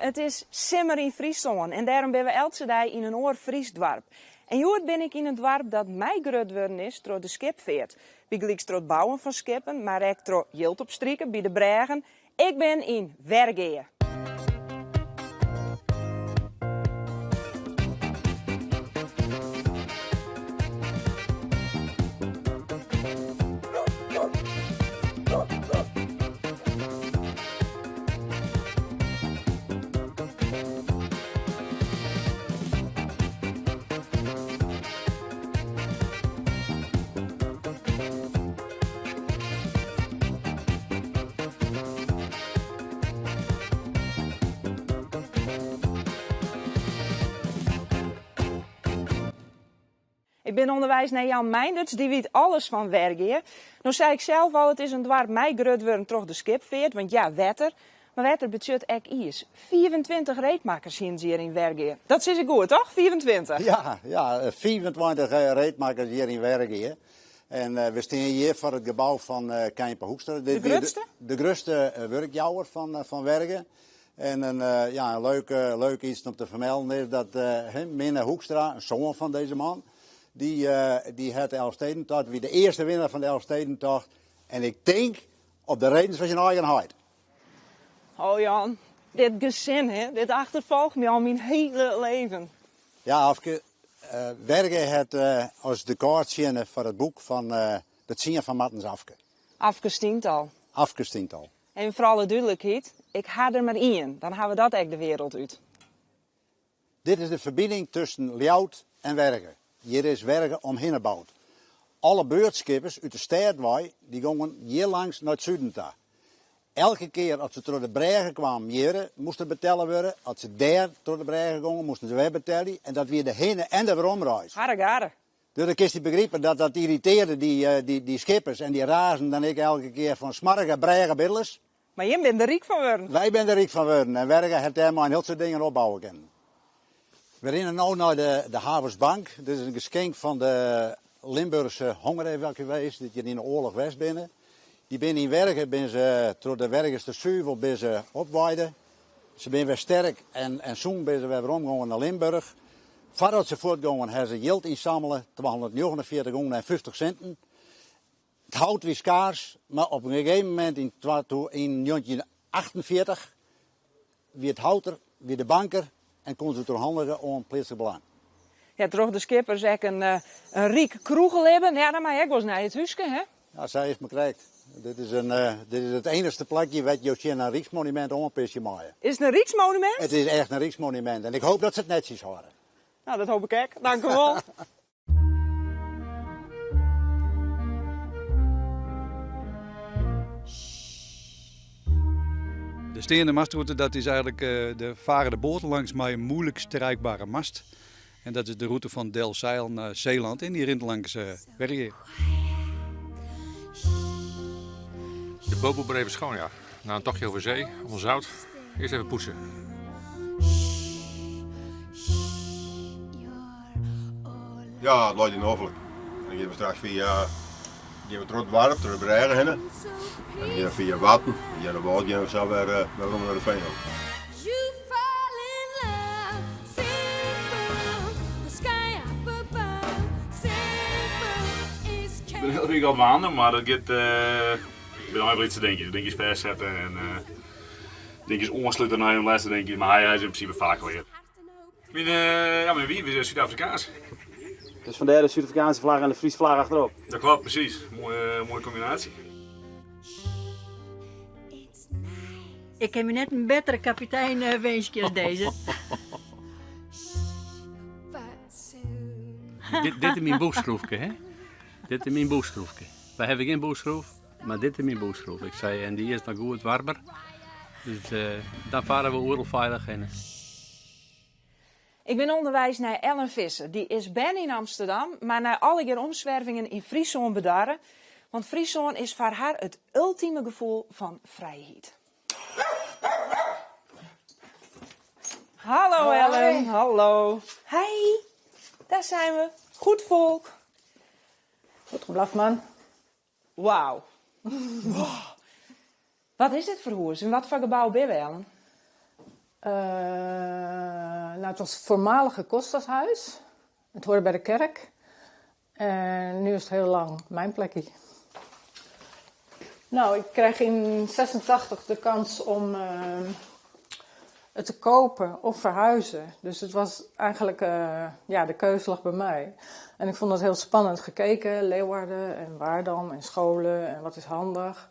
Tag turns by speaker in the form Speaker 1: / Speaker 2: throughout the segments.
Speaker 1: It is simmer yn Fryslân en dêrom binne we eltse dei yn in oar Frysk doarp. En hjoed bin ik yn in doarp dat mei grut wurden is troch de skipfeart. Bygelyks troch it bouwen fan skippen, mar ek troch jild opstriken by de brêgen. Ik bin yn Wergea. Ik bin ûnderweis nei Jan Meinderts, dy wit alles fan Wergea. No sei ik sels al, it is in doarp mei grut wurden troch de skipfeart, want ja, wetter. Mar wetter betsjut ek iis. 25 reedmakkers hiene se hjir yn Wergea. Dat sis ik goed, toch? 25?
Speaker 2: Ja, ja, 25 reedmakkers hjir yn Wergea. En we stean hjir foar it gebou fan Keimpe Hoekstra.
Speaker 1: De grutste?
Speaker 2: De grutste wurkjouwer fan Wergea. En in, ja, in leuk, leuk iets om te fermelden is dat Minne Hoekstra, in soan fan dizze man, dy, dy hat de Elfstedentocht, wie de earste winner fan de Elfstedentocht. En ik tink op de redens fan syn eigen heit.
Speaker 1: Oh Jan, dit gesin, hè, dit achterfolget my al myn hiele leven.
Speaker 2: Ja, Afke, Wergea hat as de kaart tsjinne foar it boek fan de Tsien fan Martens Afke.
Speaker 1: Afke Stiental.
Speaker 2: Afke Stiental.
Speaker 1: Even foar alle dúdlikheid, ik ha der mar ien, dan ha we dat ek de wereld út.
Speaker 2: Dit is de ferbining tusken Ljouwert en Wergea. Hjir is Wergea omhinne boud. Alle beurtskippers út de stêd wei, dy gongen hjir langs nei it suden ta. Elke kear as se troch de brêge kwamen hjirre, moast der betelle wurde. As se dêr troch de brêge gongen, moasten se wer betelje. En dat wie de hinne en de weromreis.
Speaker 1: Harregarre.
Speaker 2: Dus dan kinst dy begripe dat dat irritearde dy skippers en dy razen dan ek elke kear fan smoarge brêgebidlers.
Speaker 1: Mar jim binne der ryk fan wurden.
Speaker 2: Wy binne der ryk fan wurden en Wergea hat dêrmei in hiel soad dingen opbouwe kinnen. We rinne no nei de Havensbank. Dit is in geskink fan de Limburchse hongerevacuees dy't hjir yn de oarloch west binne. Dy binne yn Wergea binne se troch de Wergeaster suvel binne se opweide. Se binne wer sterk en sûn binne se wer werom gongen nei Limburch. Foardat se fuortgongen ha se jild ynsammele, 249 gûne en 50 sinten. It hout wie skaars, mar op in gegeven momint yn 1948 wie it hout der, wie de bank der en koene se it oerhandigje oan Pleatslik Belang.
Speaker 1: Ja, troch de skippers ek in ryk kroechelibben. Ja, dan mei ek wolris nei it húske, hè?
Speaker 2: Ja, sa is it mar krekt. Dit is in, dit is it enichste plakje wêr't jo tsjin in ryksmonumint oanpisje meie.
Speaker 1: Is it in ryksmonumint?
Speaker 2: It is echt in ryksmonumint en ik hoop dat se it netsjes hâlde.
Speaker 1: Nou, dat hoop ik ek. Dankewol.
Speaker 3: De steande mastrûte dat is eigenlik de fare de boaten langs mei in moeilijk strijdbare mast. En dat is de rûte fan Delfzijl nei Seeland en dy rint langs Wergea.
Speaker 4: De boot moet maar even schoon, ja. Na een tochtje over zee, onder zout, eerst even poetsen.
Speaker 5: Ja, it leit noflik. En dan gean we straks fia, gean we troch it doarp, troch de brêge hinne. En dan gean we fia Warten, en Earnewâld gean we sa wer werom nei de Feanhoop.
Speaker 4: Ik bin de hiele wike al dwaande, mar it giet, ik bin allegear lytse dinkjes, dinkjes fêstsette en dinkjes oanslute nei de lêste dinkjes, mar hy is yn prinsipe faak klear. Myn, ja, myn wiif is Súd-Afrikaansk.
Speaker 6: Dus fandêr de Súd-Afrikaanske flagge en de Fryske flagge achterop.
Speaker 4: Dat klopt, precies. Mooie, mooie kombinaasje.
Speaker 7: Ik kin my net in bettere kapitein winskje as dizze.
Speaker 8: Dit, dit is myn boegskroefke, hè? Dit is myn boegskroefke. Wy hawwe gjin boegskroef, mar dit is myn boegskroef. Ik sei, en dy is noch goed warber. Dus uh, dan farre we oeral feilich hinne.
Speaker 1: Ik bin ûnderweis nei Ellen Visser. Dy is berne yn Amsterdam, mar nei allegear omswervingen yn Fryslân bedarre. Want Fryslân is foar har it ultime gefoel fan frijheid. Hallo Ellen, hallo. Hi, daar zijn we. Goed volk.
Speaker 9: Goed geblaf, man.
Speaker 1: Wauw. Wat is dit foar hûs? Yn watfoar gebou binne we, Ellen?
Speaker 9: Nou, het was het voormalige kostershuis. Het hoorde bij de kerk. En nu is het heel lang mijn plekje. Nou, ik kreeg in 86 de kans om het te kopen of verhuizen. Dus het was eigenlijk, ja, de keuze lag bij mij. En ik vond dat heel spannend. Gekeken, Leeuwarden en waar dan en scholen en wat is handig.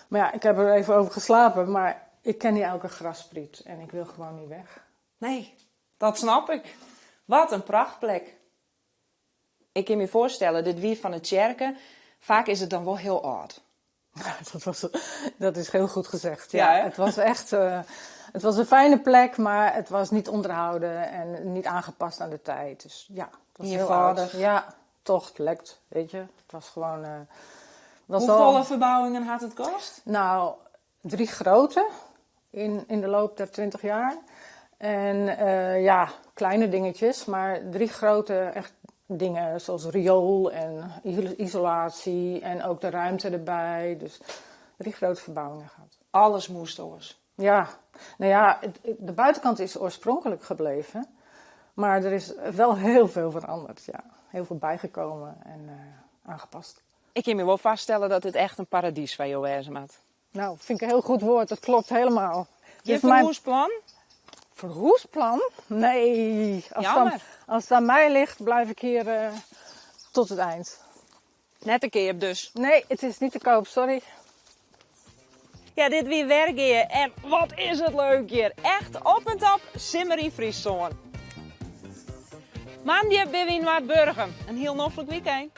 Speaker 9: Maar ja, ik heb er even over geslapen, maar ik ken hier elke grasspriet en ik wil gewoon niet weg.
Speaker 1: Nee, dat snap ik. Wat een prachtplek. Ik kan me voorstellen, dit wie van de tsjerke, vaak is het dan wel heel oud.
Speaker 9: Dat is heel goed gezegd. Ja,
Speaker 1: Ja, hè?
Speaker 9: het was echt, het was een fijne plek, maar het was niet onderhouden en niet aangepast aan de tijd. Dus ja, het was heel oud.
Speaker 1: Eenvoudig.
Speaker 9: Ja, tocht, lekt, weet je. Het was gewoon. Was
Speaker 1: Hoeveel
Speaker 9: al,
Speaker 1: verbouwingen had het kost?
Speaker 9: Nou, 3 grote in de loop der 20 jaar. En ja, kleine dingetjes, maar 3 grote echt dingen zoals riool en isolatie en ook de ruimte erbij. Dus 3 grote verbouwingen gehad.
Speaker 1: Alles moest oors.
Speaker 9: Ja, nou ja, de buitenkant is oorspronkelijk gebleven. Maar er is wel heel veel veranderd, ja. Heel veel bijgekomen en aangepast.
Speaker 1: Ik kan me wel vaststellen dat dit echt een paradies van jou is, maat.
Speaker 9: Nou, vind ik een heel goed woord. Dat klopt helemaal.
Speaker 1: Je
Speaker 9: Dus mijn
Speaker 1: verhoesplan?
Speaker 9: Verhoesplan? Nee. Als
Speaker 1: Jammer.
Speaker 9: het aan mij ligt, blijf ik hier tot het eind.
Speaker 1: Net een keer dus.
Speaker 9: Nee, het is niet te koop, sorry.
Speaker 1: Ja, dit weer Wergea. En wat is het leuk hier. Echt op en top Simmer in Friesland. Maandje ben we in Noardburgum. Een heel noffelijk weekend.